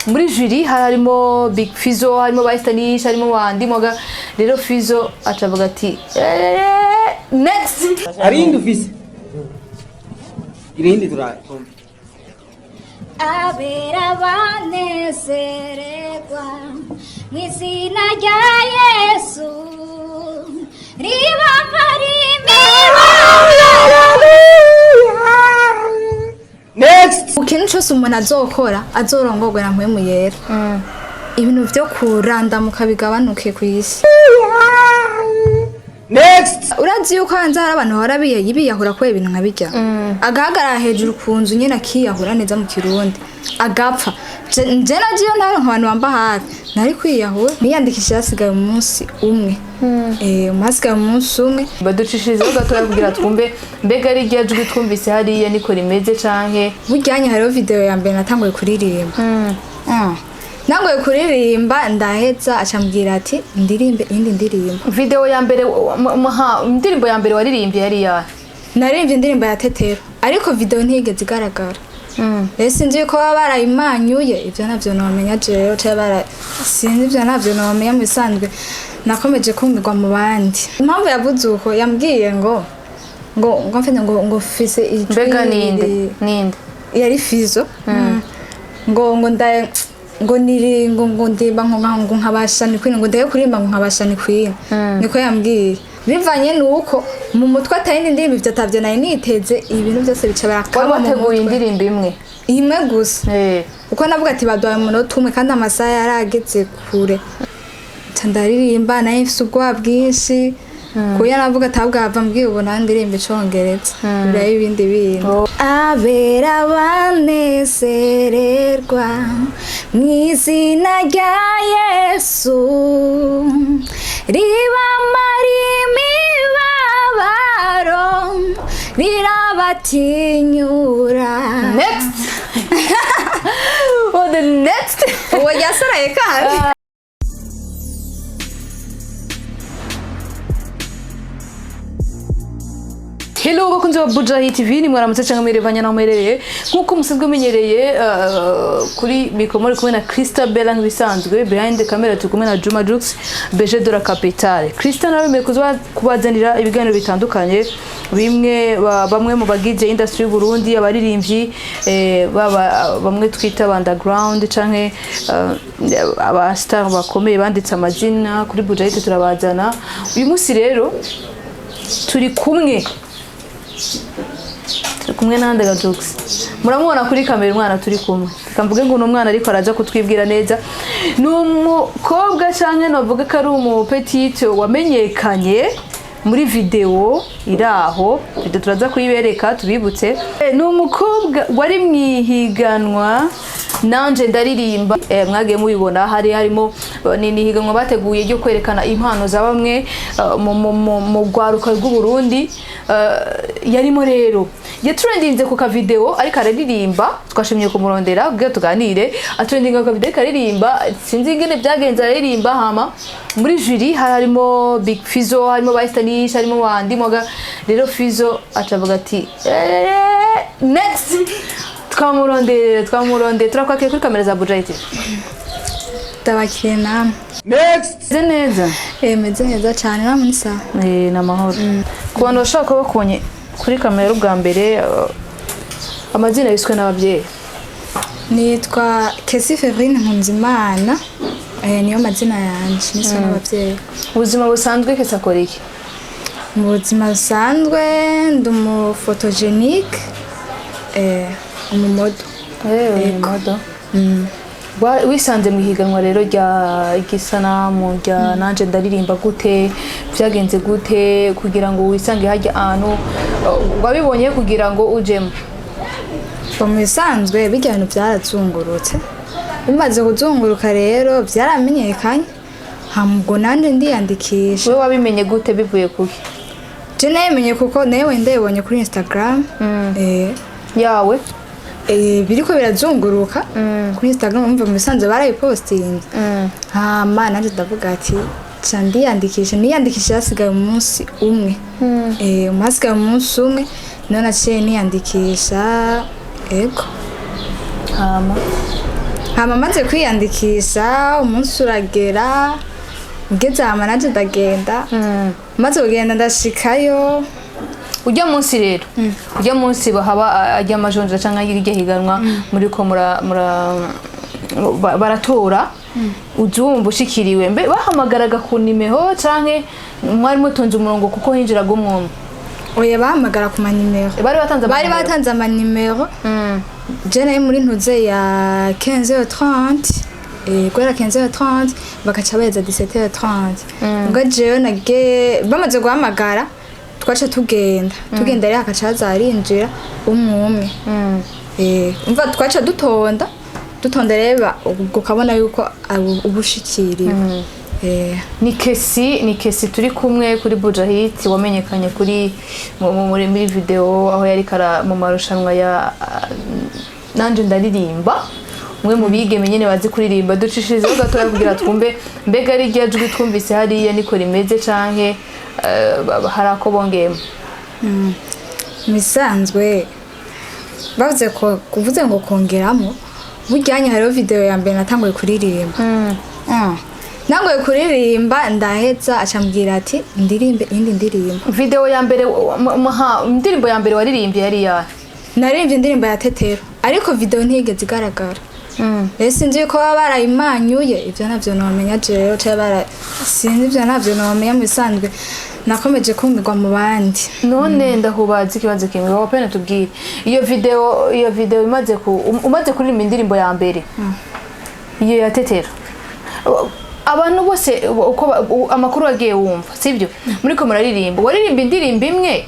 Muri jury hari harimo Big Fizzo, harimo ba Estanish, harimo bandi moga. Rero Fizzo acavuga ati: "Next." Hari iyindi ufise? Irindi turatumva. Abera banezererwa mu izina rya Yesu, ribamara imibabaro. Next. Ikintu cyose umuntu azokora azorongorwa na Mpwemu Yera, ibintu byo kurandamuka bigabanuke ku isi. Next. Urazi yuko hanze hari abantu bahora biyahura kubera ibintu nka bijya, agahagarara hejuru ku nzu nyine akiyahura neza mu Kirundi agapfa. Nje nagiye ntari abantu bamba hafi, nari kwiyahura. Niyandikishije hasigaye umunsi umwe. Hasigaye umunsi umwe. Baducishirizeho gatoya kugira twumve mbega ari rya jwi twumvise hariya niko rimeze canke? Buryanye hariho video ya mbere natanguye kuririmba. Nangoye kuririmba ndaheza, acambwira ati ndirimbe iyindi ndirimbo. Video ya mbere, indirimbo ya mbere waririmbye yari yahe? Naririmbye indirimbo ya Tetero, ariko video ntiyigeze igaragara. Rero sinzi yuko baba barayimanyuye, ibyo ntabyo nomenya jewe, canke bara sinzi, ibyo ntabyo nomenya. Mu bisanzwe nakomeje kumirwa mu bandi. Impamvu yavuze uko, yambwiye ngo mfite ngo mfise ijwi. Mbega ninde ninde? Yari Fizo. Ngo nda ngo niri ngo ndimba ngo nkabasha ni queen, ngo ndaye kuririmba ngo nkabasha ni queen, niko yambwiye. Bivanye nuko mu mutwe atari indirimbo, ivyo atavyo nari niteze, ibintu byose bica Wari barakaba mu wateguye mutwe. Indirimbo imwe? Imwe gusa. Kuko navuga ati baduhaye umunota umwe kandi amasaha yarageze kure. Nca ndaririmba, nayo mfise ubwoba bwinshi, kuya navuga atabwava mbwiye ubu nawe ndirimba icongereza birayo ibindi bintu. Abera banezererwa mu izina rya Yesu, ribamara imibabaro, rirabatinyura. Next. Oh, the next. Uwo yasaraye kandi. Hello bakunzi ba Bujahi TV, ni mwaramutse cyangwa mwirebanya naho muherereye. Nk'uko musanzwe mumenyereye, kuri mikoro muri kumwe na Krista Bella nk'ibisanzwe, behind the camera turi kumwe na Juma Jux Beje de la Capitale. Krista nawe yemeye kuza kubazanira ibiganiro bitandukanye, bimwe bamwe mu bagize industry y'u Burundi, abaririmbyi, baba bamwe twita ba underground canke aba star bakomeye banditse amazina kuri Bujahi, turabazana. Uyu munsi rero turi kumwe nande ga Jux? Muramubona kuri kamera umwana turi kumwe. Reka mvuge ngo ni umwana, ariko araza kutwibwira neza. Ni umukobwa canke novuga ko ari umupetite wamenyekanye muri video iraho, video turaza kuyibereka tubibutse. Ni umukobwa wari mwihiganwa Nanje Ndaririmba. Mwagiye mubibona, hari harimo ni higanwa bateguye ryo kwerekana impano za bamwe mu rwaruka rw'u Burundi. Yarimo rero yatrendinze ku kavideo ariko araririmba. Twashimye kumurondera kugira tuganire. Atrendinga ku kavideo ariko aririmba, sinzi ingene byagenze, araririmba hama muri jury hari harimo Big Fizzo, harimo ba Estanish, harimo bandi moga. Rero Fizzo acavuga ati: "Next." Twamurondeye, turakwakira kuri kamera za Bujahi TV. Ndabakiriye namwe. Next. Meze neza? Meze neza cyane, namwe ni sawa? Ni amahoro. Ku bantu bashobora kuba bakubonye kuri kamera ubwa mbere, amazina yiswe n'ababyeyi? Nitwa Kesi Fevrine Nkunzimana. Niyo mazina yanje niswe n'ababyeyi. Ubuzima busanzwe Kesi akora iki? Mu buzima busanzwe ndi umufotogenique, umumodo. Modo. Wisanze mu ihiganwa rero rya igisanamu rya Nanje Ndaririmba gute? Byagenze gute kugira ngo wisange hajya ahantu wabibonye kugira ngo ujemo? Mu bisanzwe bijya bintu byarazungurutse, bimaze kuzunguruka rero byaramenyekanye, hama nanjye ndiyandikisha. Wowe wabimenye gute, bivuye kuki? Je nabimenye kuko nawe ndabibonye kuri Instagram. Yawe? Biriko birazunguruka kuri Instagram, umva mu bisanzwe barayipostinze, hama nanjye ndavuga ati ca ndiyandikisha. Niyandikisha hasigaye umunsi umwe. Hasigaye umunsi umwe niho naciye niyandikisha, ego. Hama? Hama maze kwiyandikisha, umunsi uragera, ugeze, hama nanje ndagenda. Maze kugenda ndashikayo. Ujya munsi rero, ujya munsi bahaba ajya amajonjora cyangwa iryo higanwa muri ko mura mura baratora, uzumva ushikiriwe, mbe bahamagaraga ku nimero canke mwari mutonze umurongo kuko hinjiraga umwe? Oya, bahamagara ku manimero. Bari batanze Bari amanimero. batanze amanimero. Je nari muri ntuze ya 15h30, guhera 15h30 bakaca baheza 17h30. Ubwo jewe nagiye bamaze guhamagara, twaca tugenda rero, hakaca haza harinjira umwe umwe. Umva, twaca dutonda rero, ubwo ukabona yuko uba ushikiriwe. Ni Kesi turi kumwe kuri Bujahit, wamenyekanye kuri muri video aho yari kara mu marushanwa ya Nanje Ndaririmba, umwe mu bigeme nyene bazi kuririmba. Ducishirizeho gatoya kugira twumve mbega ari rya jwi twumvise hariya niko rimeze canke hari ako bongeyemo. Mu bisanzwe bavuze ko kuvuze ngo kongeramo, burya hariho video ya mbere natanguye kuririmba. Nangoye kuririmba ndaheza, acambwira ati ndirimbe iyindi ndirimbo. Video ya mbere, indirimbo ya mbere waririmbye yari yahe? Naririmbye indirimbo ya Tetero, ariko video ntiyigeze igaragara. Rero sinzi yuko baba barayimanyuye, ibyo ntabyo nomenya jewe, canke bara sinzi, ibyo ntabyo nomenya. Mu bisanzwe nakomeje kumirwa mu bandi. None ndakubaza ikibazo kimwe, wowe pene tubwire, iyo video imaze ku umaze kuririmba indirimbo ya mbere, iyo ya Tetero, abantu bose uko amakuru wagiye wumva, sibyo, muriko muraririmba, waririmba indirimbo imwe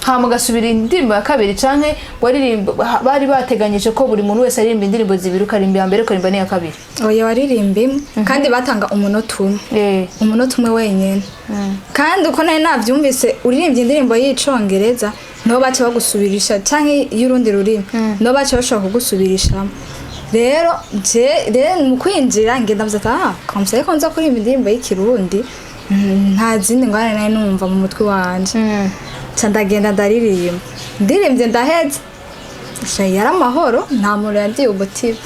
hama ugasubira indirimbo ya kabiri, canke waririmba bari bateganyije ko buri muntu wese aririmba indirimbo zibiri, ukaririmba iya mbere, ukaririmba n'iya kabiri? Oya, waririmba imwe, kandi batanga umunota umwe. Umunota umwe wenyine. Kandi uko nari nabyumvise, uririmbye indirimbo y'icongereza niho baca bagusubirisha, canke y'urundi rurimi niho baca bashobora kugusubirishamo. Rero je rero mu kwinjira ngenda mvuze ati: "Ah, comme ça ko nza kuririmba indirimbo y'ikirundi." Nta zindi ngorane nari numva mu mutwe wanje. Nca ndagenda ndaririmba, ndirimbye ndaheza. Sha, yari amahoro, nta muntu yandiye umutima.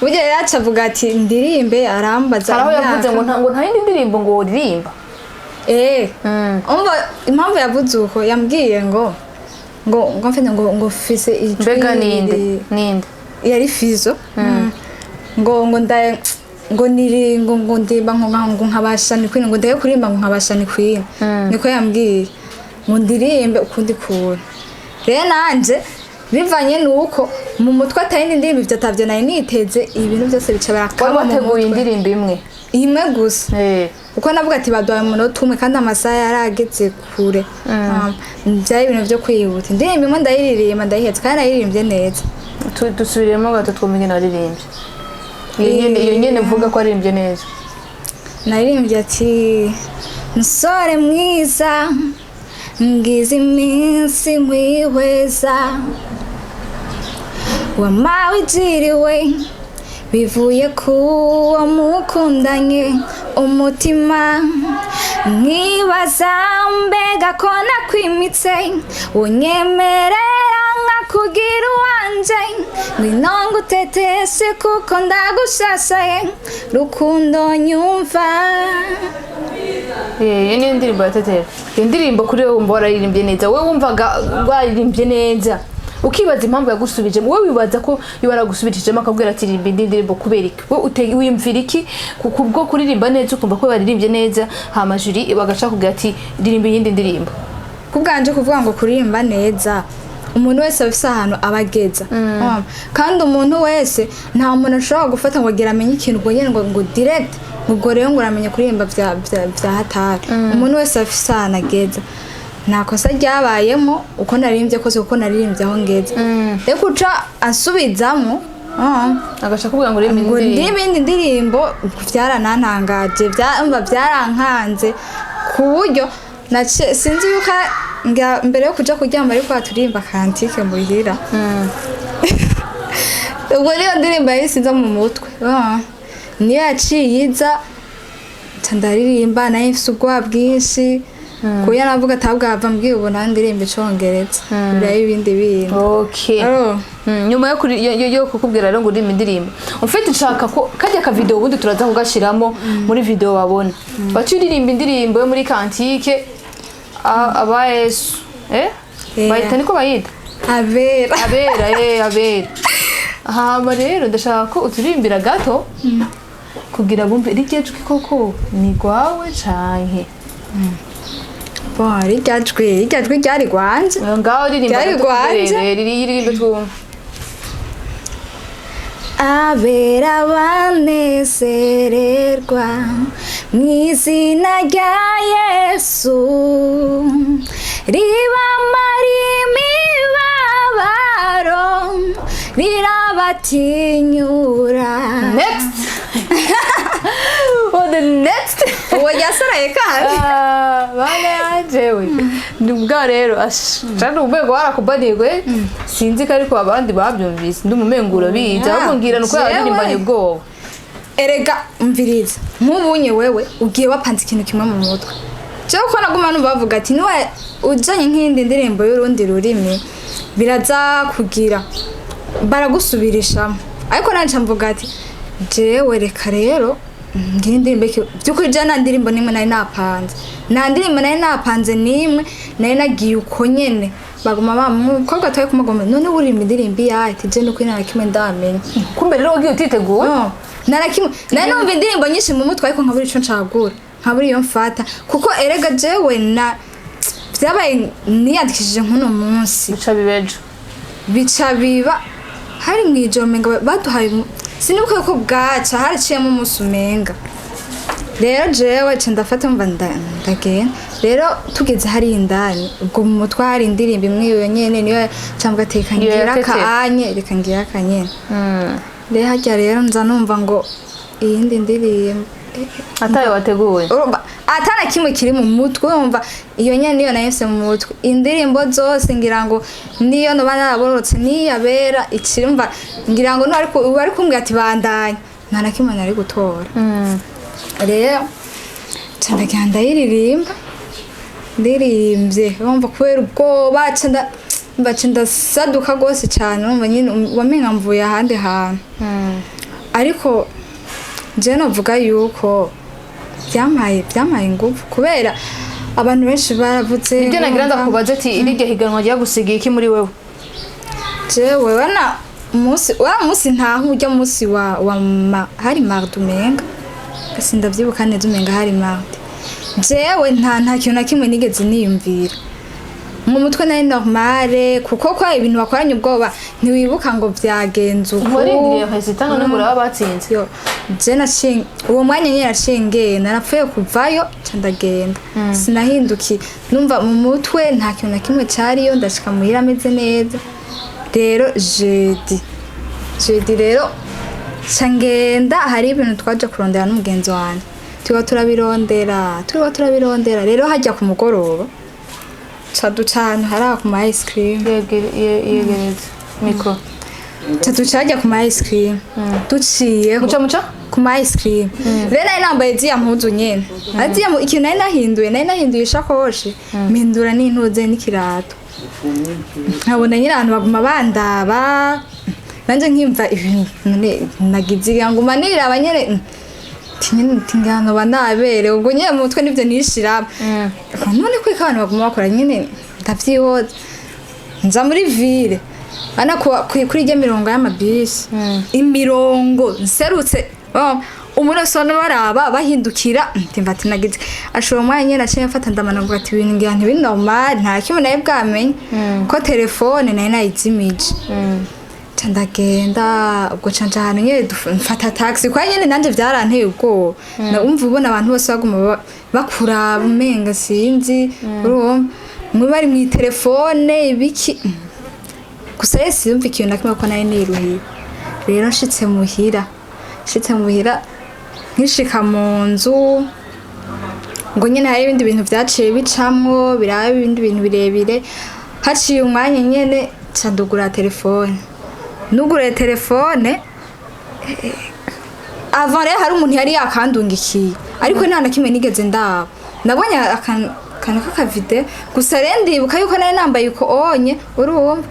Burya rero aca avuga ati ndirimbe, arambaza Hari aho yavuze imyaka. ngo nta yindi ndirimbo ngo woririmba? Eh, umva impamvu yavuze uko, yambwiye ngo mfite ngo mfise ijwi. Mbega ninde ninde? Yari Fizo. Ngo nda ngo niri ngo ndimba ngo nkabasha ni queen, ngo ndaye kuririmba ngo nkabasha ni queen. Niko yambwiye ngo ndirimbe ukundi kuntu. Rero nanje bivanye nuko mu mutwe atari indirimbo, ivyo atavyo nari niteze, ibintu byose bica Wari barakaba mu wateguye mutwe. indirimbo imwe? Imwe gusa. Kuko navuga ati baduhaye umunota umwe kandi amasaha yarageze kure. Byari ibintu byo kwihuta. Indirimbo imwe ndayiririmba ndayihetse, kandi nayiririmbye neza. Dusubiremo gato twumve ingene waririmbye iyo nyene mvuga ko waririmbye neza. Naririmbye ati: "Musore mwiza, ngize iminsi nkwihweza, wamawe ijiriwe bivuye kuwo mukundanye umutima, nkibaza mbega ko nakwimitse, unyemerera nkakugira uwanje, ngwino nguteteshe kuko ndagushashaye, rukundo nyumva." Iyo niyo ndirimbo ya Tetero. Iyo ndirimbo kuri wowe wumva wararirimbye neza? Wowe wumvaga waririmbye neza, ukibaza impamvu yagusubijemo. Wowe wibaza ko iyo waragusubijemo akabwira ati ririmba indi ndirimbo, kubera iki? Wowe wiyumvira iki kubwo kuririmba neza, ukumva ko waririmbye neza, hama jury bagaca kubwira ati ririmba iyindi ndirimbo? Kubwanje, kuvuga ngo kuririmba neza, umuntu wese aba afise ahantu aba ageza. Kandi umuntu wese, nta muntu ashobora gufata ngo agira amenye ikintu ubwo nyene ngo direct, ngo ubwo rero ngo uramenye kuririmba vya hatari. Umuntu wese aba afise ahantu ageza. Nta kosa ryabayemo uko naririmbye kose, kuko naririmbye aho ngeze. Rero kuca ansubizamo Agaca kubwira ngo uririmbe ngo indi ndirimbo. N'ibindi ndirimbo byaranantangaje, umva, byarankanze ku buryo sinzi yuko mbere yo kuja kuryama ariko haturirimba cantique muhira. Ubwo niyo ndirimbo yahise inza mu mutwe. Niyo yaciye iza, nca ndaririmba. Nari mfise ubwoba bwinshi. Kuburyo navuga atabwava mbwiye ubu nawe ndirimba icongereza, biraba ibindi bintu. Okay. Oh. Nyuma yo kukubwira rero ngo uririmba indirimbo, ufite nshaka ko kajya ka video ubundi turaza kugashiramo muri video babona baca uririmba indirimbo yo muri cantique aba Yesu bayita niko bayita. Abera. Abera, abera. Hama rero ndashaka ko uturimbira gato kugira bumve rirya jwi koko ni rwawe canke. Bon, rirya jwi ryari rwanje. Ngaho ririmba Ryari gato. rwanje. Tuberere, ririmbe twumve. Abera banezererwa mu izina rya Yesu, ribamara imibabaro, rirabatinyura. Next. Oh, the next. Uwo yasaraye kandi. Ah, bana yanjewe ni ubwa rero candi umwego warakubanirwe, sinzi ko ariko abandi babyumvise, ndi umumengo urabizi, ahubwo ngira nuko Jewe. yaririmbanye ubwoba. Erega umviriza, nk'ubunye wewe ugiye wapanze ikintu kimwe mu mutwe, jewe ko naguma numva bavuga ati niwe ujanye nk'iyindi ndirimbo y'urundi rurimi biraza kugira baragusubirishamo, ariko nanje mvuga ati jewe reka rero ngira indirimbo by'ukuri jewe nta ndirimbo n'imwe nari napanze, nta ndirimbo nari napanze n'imwe, nari nagiye uko nyene. Baguma ba umukobwa twari kumugoma: "None uririmba indirimbo iyahe?" Ati: "Je nukuri nta na kimwe ndamenya." Kumbe rero wagiye utiteguye. No, nta na kimwe. Nari numva indirimbo nyinshi mu mutwe, ariko nkabura ico ncagura, nkabura iyo mfata, kuko erega jewe na vyabaye niyandikishije nk'uno munsi, bica bibejo. Bica biba hari mw'ijoro, umenga baduhaye sinibuka ko bwaca haraciyemo umunsi umenga. Rero jewe ca ndafata mva ndagenda. Rero tugeze hariya indani, ubwo mu mutwe hari indirimbo imwe, iyo nyene niyo cambwa ati reka Iyo ngira yatetera. akanye, reka ngira akanyene. Rero harya rero nza numva ngo iyindi ndirimbo Atayo wateguye. Urumva atana kimwe kiri mu mutwe, urumva iyo nyene niyo nahise mu mutwe. Indirimbo zose ngira ngo niyo noba naraborotse niyabera ikirumva, ngira ngo nuwari wari kumbwira ati bandanya, nta na kimwe nari gutora. Rero ca ndagenda ndayiririmba, ndirimbye urumva kubera ubwoba ca mba ca ndasaduka rwose cyane, urumva nyine wamenga mvuye ahandi hantu. Ariko je novuga yuko byampaye ingufu kubera abantu benshi baravuze. Nibyo nagira ndakubaza ati iryo higanwa ryagusigiye iki muri wewe? Jewe wana umunsi wa munsi ntaho ujya munsi wa hari mardi umenga, sindavyibuka neza, umenga hari mardi. Jewe nta kintu na kimwe nigeze niyumvira mu mutwe, nari normale, kuko kwa ibintu bakoranye ubwoba ntiwibuka ngo vyagenze uku. Warindiriye résultat none ngo uraba batsinze? Yo, je naciye uwo mwanya nyine naciye ngenda, napfuye kuvayo nca ndagenda, sinahindukiye, numva mu mutwe nta kintu na kimwe cariyo. Ndashika muhira ameze neza. Rero jeudi rero nca ngenda, hari ibintu twaje kurondera n'umugenzi wanje, turiko turabirondera, turiko turabirondera. Rero hajya ku mugoroba ca duca ahantu hari aho ku ma ice cream. Yegereza micro. Ca duca hajya ku ma ice cream, duciyeho Muca muca. ku ma ice cream. Rero nari nambaye ziriya mpuzu nyene, ari ziriya ikintu nari nahinduye, nari nahinduye ishakoshi, mpindura n'intuze n'ikirato. Nkabona nyine abantu baguma bandaba, nanje nkimva ibintu none nagize nguma niraba nyene, ati nyene ati ngano ba naberewe. Ubwo nyene mu mutwe nivyo nishiramo, none ko abantu baguma bakora nyene ndavyihoza. Nza muri ville ana kuri irya mirongo y'amabisi, imirongo nserutse, oh, umuntu wese ubona baraba bahindukira, ndimva ati nagize ashobora umwanya nyene aciye mfata ndamana ati ibintu ngira ntibiri normal, nta kimwe nawe bwamenye ko telefone nari nayizimije. Nca ndagenda, ubwo ca nja ahantu nyene mfata taxi, kwa nyene nanje vyaranteye ubwoba. Umva ubona abantu bose baguma bakuraba umenga sinzi, urumva mwe bari mw'itelefone ibiki. Gusa rero sinumva ikintu na kimwe ko nari niruhiye. Rero nshitse muhira, nkishika mu nzu, ngo nyene hari ibindi bintu vyaciye bicamwo, biraba ibindi bintu birebire. Haciye umwanya nyene nca ndugura telefone, nuguriye telefone avant. Rero hari umuntu yari yakandungikiye, ariko nta na kimwe nigeze ndaba, nabonye akan Akantu k'akavideo gusa. Rero ndibuka yuko nari nambaye uko onye, urumva,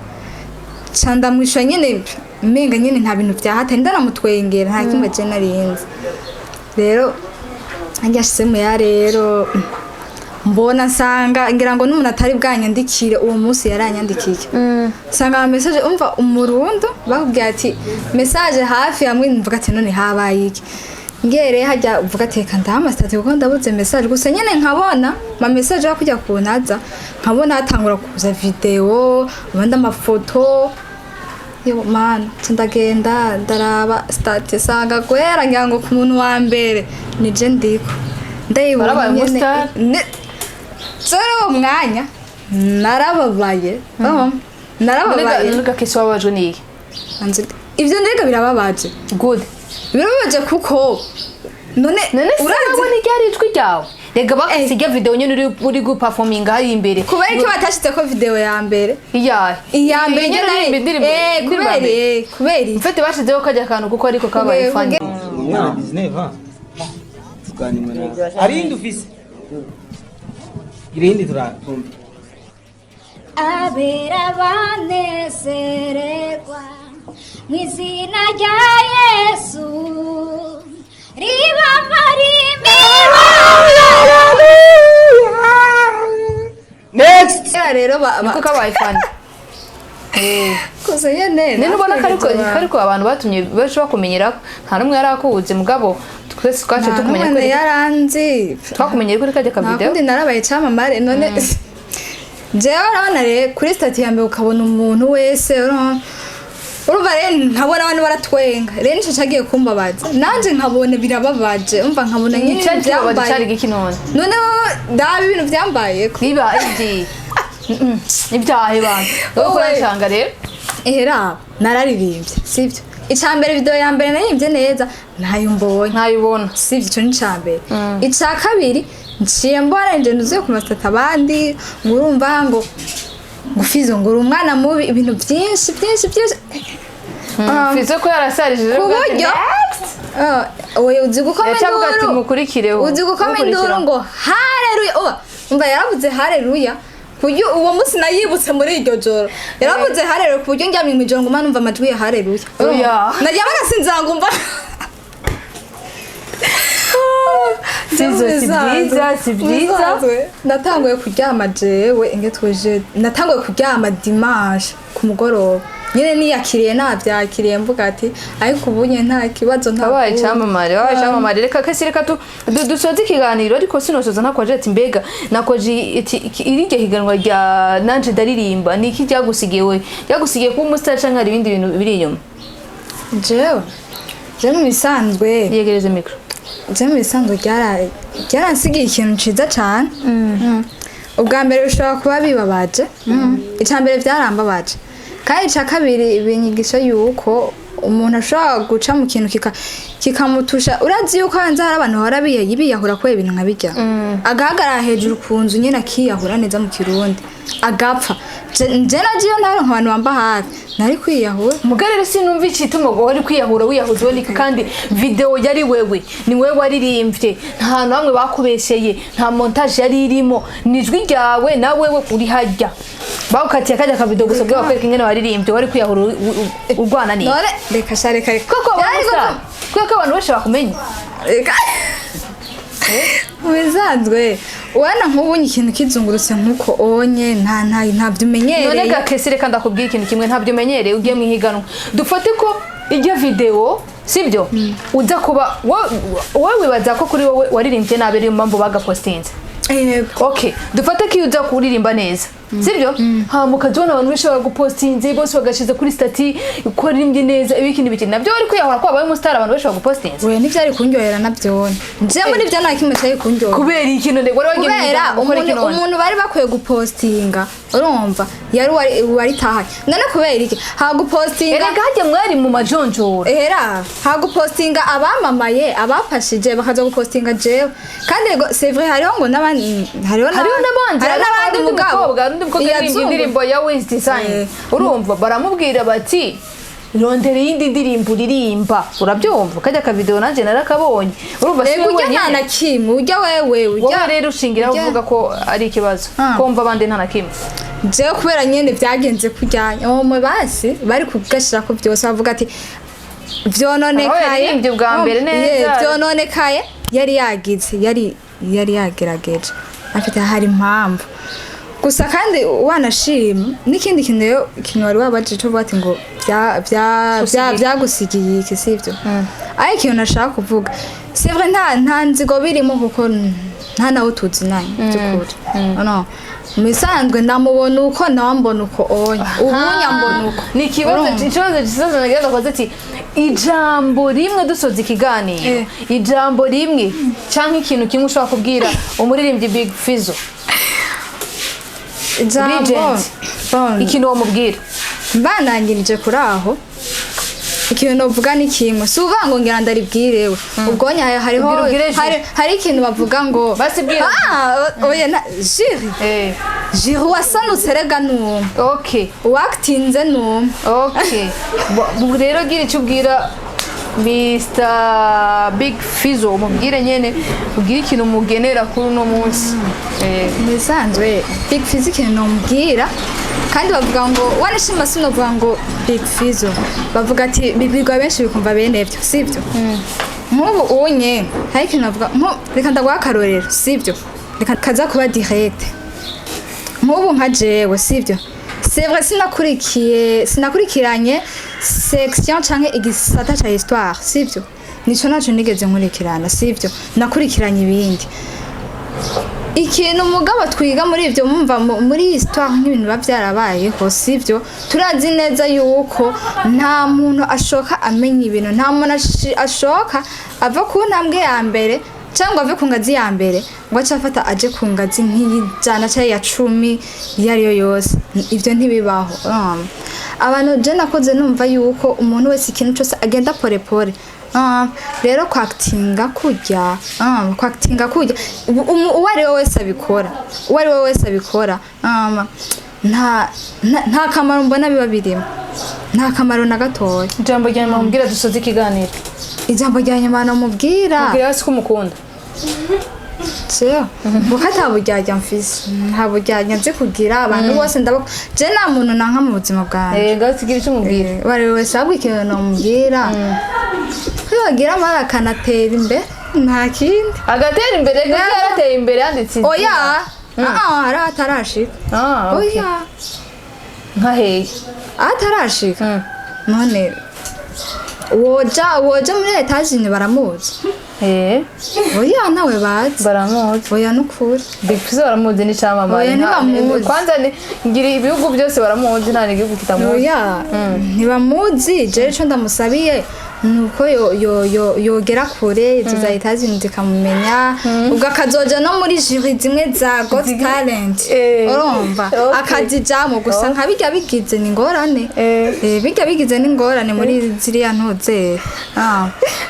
ca ndamwishyura nyene, umenga nyene nta bintu vyahatari, ndanamutwengera, nta kimwe je narinzi. Rero nanjye ashizemo ya, rero mbona nsanga ngira ngo n'umuntu atari bwanyandikire uwo munsi yaranyandikiye, nsanga ama message, umva, umurundo bakubwiye ati message hafi hamwe. Mvuga ati none habaye iki? Ngereye hajya uvuga ati reka ndaha amasitati kuko ndabuze message gusa nyene, nkabona ma message yo kujya kuntaza, nkabona hatangura kuza video, abandi amafoto. Yo mana, nca ndagenda ndaraba statut, sanga gwera ngira ngo ku muntu wa mbere nije ndiko ndayibona. Warabaye nyene. umustar? Zero uwo mwanya narababaye. Oh, narababaye. None Kesi, wababajwe n'iki? Ivyo ndega birababaje. Good. Birababaje kuko none None se urazi urabona iryari ijwi ryawe rega bakasiga video nyene uri guperforminga hari imbere? Kubera iki batashizeko video ya mbere? Iyahe? Iya mbere Nyene nyene uririmba indirimbo indirimbo ya kubera mbere. kubera iki? Mfite bashizeho kajya kantu kuko ariko kabaye Kubera- funny. Umwana 19 ans tuganimwe nawe. Hari iyindi ufise? Irindi turatumva. Abera banezererwa mu izina rya Yesu riba marimi. Next. Kera rero Niko kabaye funny. Gusa nyene None ubona ko ariko natwengeje. ariko abantu batumye benshi bakumenyera, nta n'umwe yari akuzi, mugabo twese twaciye Nta tukumenya n'umwe kuri yaranzi. twakumenyeye kuri kajya ka Nta video. kundi, narabaye icamamare. None jewe urabona rero kuri statut ya mbere ukabona umuntu wese, urumva rero nkabona abantu baratwenga, rero nico cagiye kumbabaza nanje, nkabona birababaje, umva, nkabona nyine Icyari ibintu kibabaje byambaye. cyari giki none? None wowe ndaba ibintu byambayeko. Niba ibyi ibyahe bantu wowe Wowe. kurashanga rero. Ehera nararirimbye, sibyo? Ica mbere, video ya mbere naririmbye neza, ntayo mbonye. Ntayibona. Sibyo? Ico ni ica mbere. Ica kabiri, nciye mbona nje nuzuye ku masitati abandi ngo urumva ngo Fizo ngo uri umwana mubi, ibintu byinshi byinshi byinshi. Fizo ko yarasarishije ku buryo oya, uzi gukoma Yacavuga ati induru. mukurikireho. Uzi gukoma induru ngo hareruya. Oh, umva, yaravuze hareruya ku buryo uwo munsi nayibutse muri iryo joro. Yaravuze hareruya ku buryo ndyamye mu ijoro nguma numva amajwi ya hareruya. Oya. Naryama ngasinzira ngumva. Fizo, si byiza, si byiza. Bisanzwe. Natanguye kuryama jewe inge twuje, natanguye kuryama dimanche ku mugoroba nyine, niyakiriye, navyakiriye, mvuga ati ariko ubu nyine nta kibazo, nta Wabaye kundi. icyamamare, wabaye icyamamare. Reka kesi, reka dusoze ikiganiro, ariko sinosoza ntakwaje ati mbega nakoje iri higanwa rya nanje ndaririmba, ni iki ryagusigiye we? Ryagusigiye kuba umustar canke hari ibindi bintu biri inyuma? Jewe je mu bisanzwe Yegereze micro. Je mu bisanzwe ryaransigiye ikintu ciza cane. Ubwa mbere bishobora kuba bibabaje. Ica mbere byarambabaje, kandi ica kabiri binyigisha yuko umuntu ashobora guca mu kintu kikamutusha. Urazi yuko hanze hari abantu bahora biyahura kubera ibintu nka bijya, agahagarara hejuru ku nzu nyine akiyahura neza mu Kirundi agapfa. Je nagiye ntaronka abantu bamba hafi, nari kwiyahura. Muga rero sinumva igituma ngo wari kwiyahura wiyahuza uboneka, kandi video yari wewe, ni wewe waririmbye, nta hantu hamwe bakubesheye, nta montage yari irimo, ni ijwi ryawe na wewe uri hajya. Bagukatiye kajya akavideo gusa bwo bakwereka ingene waririmbye, wari kwiyahura urwana ni None reka sha, reka reka. Kuko Byari kuko abantu benshi bakumenya. Reka, mu bisanzwe ubona nk'ubu ikintu kizungurutse nk'uko onye ntabyo None umenyereye. Gakesi, reka ndakubwira ikintu kimwe. Ntabyo umenyereye, ugiye mu ihiganwa, dufate ko iryo video sibyo, uza kuba wowe wibaza ko kuri wowe waririmbye nabi, ariyo mpamvu bagapostinze. Yego. Okay, dufate ko iyo uza kuririmba neza, sibyo, hama ukajya abantu benshi baragupostinze bose, bagashize kuri statut ko waririmbye neza, ibiki n'ibiki, nabyo wari kwiyahura ko wabaye umusitari, abantu benshi bagupostinze? Oya, ntibyari kundyohera nabyone. Nje muri byo nta kimwe cyari kundyohera. Kubera iki none wari wagiye mu Kubera ihiganwa gukora iki umuntu none? Umuntu bari bakwiye gupostinga, urumva, yari wari tahanye. None kubera iki hagupostinga? Erega hajya mwari mu majonjora. Ehera hagupostinga abamamaye, abafashije, bakaza gupostinga jewe. Kandi yego, c'est vrai, hariho ngo n'abandi, hariho Hariho n'abandi. hariho n'abandi, Undi mugabo mukobwa, undi mukobwa yaririmbye Yazungu. indirimbo ya Wiz Design, urumva baramubwira bati Rondera iyindi ndirimbo uririmba, urabyumva? Kajya ka video nanjye narakabonye, urumva si Ego, we ujya nta wenyine. Na kimwe ujya wewe ujya. Wowe rero ushingiraho uvuga ko ari ikibazo, ko wumva abandi nta na kimwe. Jewe kubera nyene byagenze kujyanya uwo basi bari kugashira ko byose bavuga ati vyononekaye. Aho yaririmbye bwa mbere neza. Yeah, vyononekaye yari yagize, yari yagerageje afite, hari impamvu gusa. Kandi wanashima n'ikindi kintu rero, ikintu wari wabajije cyo kuvuga ati ngo bya Gusigiye. Byagusigiye iki, sivyo? Ariko ikintu nashaka kuvuga, c'est vrai, nta nzigo birimo kuko nta nawe tuzinanye by'ukuri. No mu bisanzwe ndamubona uko nawe mbona uko, onya ubu nyambona uko. Ni ikibazo. Urumva? Ikibazo gisoza, nagira ngo akoze ati ijambo rimwe dusoza ikiganiro, ijambo rimwe cyangwa ikintu kimwe ushobora kubwira umuririmbyi Big Fizzo. Ijambo. Legend. Bon, ikintu wamubwira. Mbanangirije kuri aho, ikintu novuga ni kimwe, si uvuga ngo ngira ndaribwirewe ubwo nyayo hariho. Ubwira, ubwire Jules. Hari ikintu bavuga ngo Basi bwira. Ah, oya na jiri jiri wasanutse rega numwe, uwakitinze numwe. Okay. Rero gira icyo ubwira Mr Big Fizzo, umubwire nyene, ubwire ikintu umugenera kuri uno munsi. Mu bisanzwe Big Fizzo, ikintu nomubwira, kandi bavuga ngo wanashima, sinovuga ngo Big Fizzo, bavuga ati bibwirwa benshi bikumva bene byo, sibyo? Nk'ubu unye hari ikintu bavuga nko reka ndaguha akarorero, sibyo? Reka kaza kuba direct. Nk'ubu nka jewe, sibyo, c'est vrai, sinakurikiye, sinakurikiranye section canke igisata ca histoire, sibyo? Nico naco nigeze nkurikirana, sibyo? Nakurikiranye ibindi. Ikintu mugabo twiga muri ibyo, mumva muri histoire nk'ibintu biba byarabayeho, sibyo? Turazi neza yuko nta muntu ashoka amenya ibintu, nta muntu ashoka ava ku ntambwe ya mbere cyangwa ave ku ngazi ya mbere ngo ace afata aje ku ngazi nk'iy'ijana cyangwa iya 10 iyo ari yo yose. Ibyo ntibibaho. Abantu je nakoze numva yuko umuntu wese ikintu cyose agenda pole pole. Rero kwakitinga kurya uwo ari we wese abikora, uwo ari we wese abikora, nta kamaro mbona biba birimo, nta kamaro na gatoya. Ijambo rya nyuma mubwira dusoze ikiganiro. Ijambo rya nyuma namubwira, mubwira hasi ko umukunda. Jewe kuko ata buryarya mfise, nta buryarya nzi kugira. Abantu bose ndabak, je nta muntu nanka mu buzima bwanjye. Ngaho tugira icyo umubwira. Uwo ari we wese, ahubwo ikintu namubwira ko yogira amara akanatera imbere, nta kindi. Agatera imbere kuko yarateye imbere, yanditse izina. Oya, ah, hari atarashika. Ah, okay. Oya. Nka hehe? Atarashika none woja muri Etats-Unis baramuzi? Oya, nawe bazi. Baramuzi. Oya, nukuri. Big Fizzo baramuzi, ni icyamamare. Oya, ntibamuzi. Kwanza ngira ibihugu byose baramuzi, nta n'igihugu kitamuzi. Oya, ntibamuzi. Jewe ico ndamusabiye nuko yogera kure, izo za Etats-Unis zikamumenya, ubwo akazoja no muri jury zimwe za Got Talent. Urumva? Akazijamo gusa nka bijya bigize ni ingorane. Bijya bigize n'ingorane muri ziriya ntuze. Ah,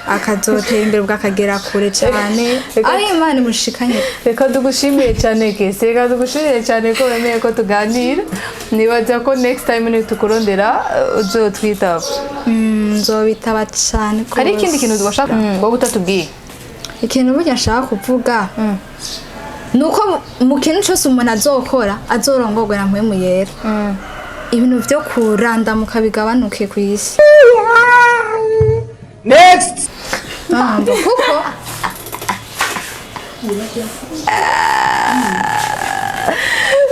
akazotera imbere ubwo akagera kure cyane, aho Imana imushikanye. Reka tugushimire cyane kese, reka tugushimire cyane ko wemeye ko tuganira. Nibaza ko next time nitukurondera uzotwitaba. Nzobitaba cyane. Hari ikindi Rwose. kintu washaka wowe utatubwiye? Ikintu burya nshaka kuvuga ni uko mu kintu cyose umuntu azokora azorongorwa na Mpwemu Yera, ibintu byo kurandamuka bigabanuke ku isi. Next. Urumva? Kuko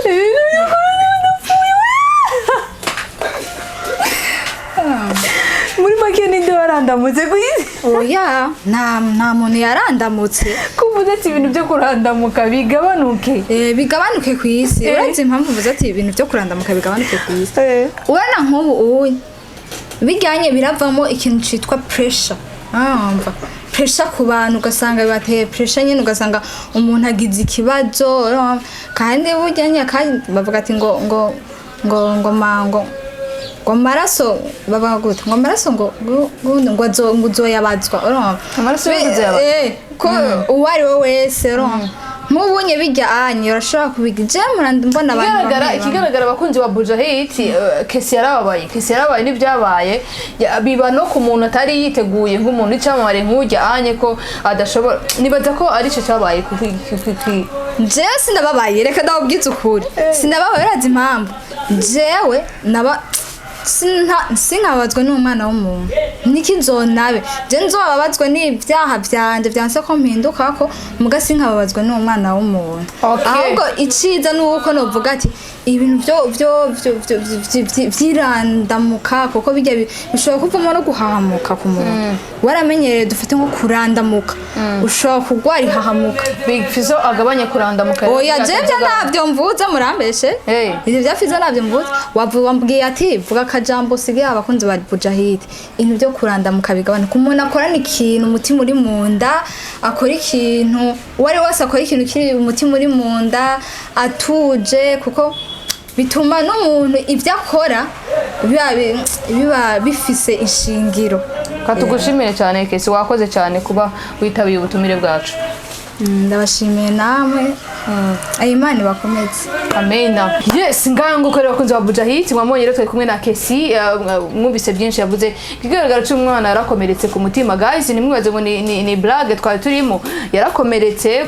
Ibintu muri make, ninde warandamutse ku isi? Oya, nta muntu yarandamutse. Kuvuze ati ibintu byo kurandamuka bigabanuke. Bigabanuke ku isi. Uretse impamvu mvuze ati ibintu byo kurandamuka bigabanuke ku isi, urabona nk'ubu uyu bijyanye biravamo ikintu cyitwa pressure. Urumva, pressure ku bantu, ugasanga bibateye pressure nyine, ugasanga umuntu agize ikibazo, urumva? Kandi burya nyine kandi bavuga ati ngo ma ngo maraso, bavuga gute, ngo amaraso ngo uzoyabazwa, urumva? Amaraso yo uzoyabazwa. Ko uwo ari we wese, urumva? Nk'ubunye bijya anye urashobora kubiga, je mbona abantu Ikigaragara, bamwe bamwe. ikigaragara, abakunzi ba Bujahit, Kesi yarababaye, Kesi yarabaye n'ibyabaye. Biba no ku muntu atari yiteguye, nk'umuntu w'icyamamare nk'ujya anye ko adashobora. Nibaza ko aricyo cyabaye Jewe sinababaye, reka ndababwize ukuri, sinababaye. Urazi impamvu? Jewe naba sinkababazwe n'umwana w'umuntu, niki nzonabe je nzobabazwe n'ibyaha vyanje vyanse ko mpindukako, muga sinkababazwe n'umwana w'umuntu. Ahubwo iciza ni uko novuga ati ibintu vyo vyirandamuka, kuko bijya bishobora kuvamo no guhahamuka ku muntu waramenyereye. Dufate nko kurandamuka, ushobora kurwara ihahamuka. Big Fizzo agabanye kurandamuka. Oya, je byo ntabyo mvuze, murambeshe. Ivyo bya Fizzo ntabyo mvuze. Wambwiye ati vuga akajambo usigaye abakunzi ba Bujahid. Ibintu byo kurandamuka bigabanuka. Umuntu akorana ikintu umutima uri mu nda, akora ikintu, uwo ari wese akora ikintu kiri umutima uri mu nda atuje, kuko bituma n'umuntu ibyo akora biba bifise ishingiro. Katugushimire cyane Kesi, wakoze cyane kuba witabiye ubutumire bwacu. Ndabashimiye namwe, Imana ibakomeze. Amena. Yes, ngaho nguko rero, bakunzi ba Bujahit, mwamubonye rero twari kumwe na Kesi, mwumvise byinshi yavuze. Ikigaragara cy'umwana yarakomeretse ku mutima, guys, nimwibaze ngo ni blague twari turimo. Yarakomeretse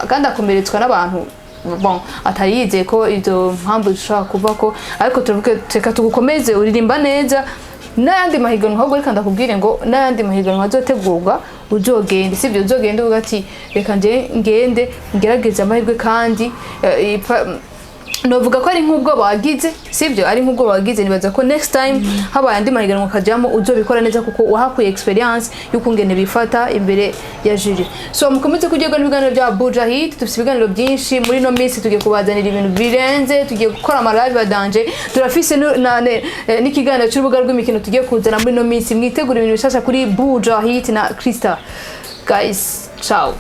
kandi akomeretswa n'abantu, bon, atari yizeye ko izo mpamvu zishobora kuva ko. Ariko tuvuge reka tugukomeze, uririmba neza n'ayandi mahiganwa. Ahubwo reka ndakubwire ngo n'ayandi mahiganwa azotegurwa uzogende, sibyo? Uzogende uvuga ati reka nje ngende ngerageze amahirwe. Kandi novuga ko ari nk'ubwo bagize, sibyo? Ari nk'ubwo bagize. Nibaza ko next time habaye andi mahiganwa ukajyamo uzobikora neza, kuko wahakuye experience y'ukungene bifata imbere ya jury. So mukomeze kuryoherwa n'ibiganiro bya Bujahit. Dufite ibiganiro byinshi muri no minsi, tugiye kubazanira ibintu birenze, tugiye gukora ama live ya danger, turafise n'ikiganiro cy'urubuga rw'imikino tugiye kuzana muri no minsi. Mwitegura ibintu bishasha kuri Bujahit na Krista. Guys, ciao.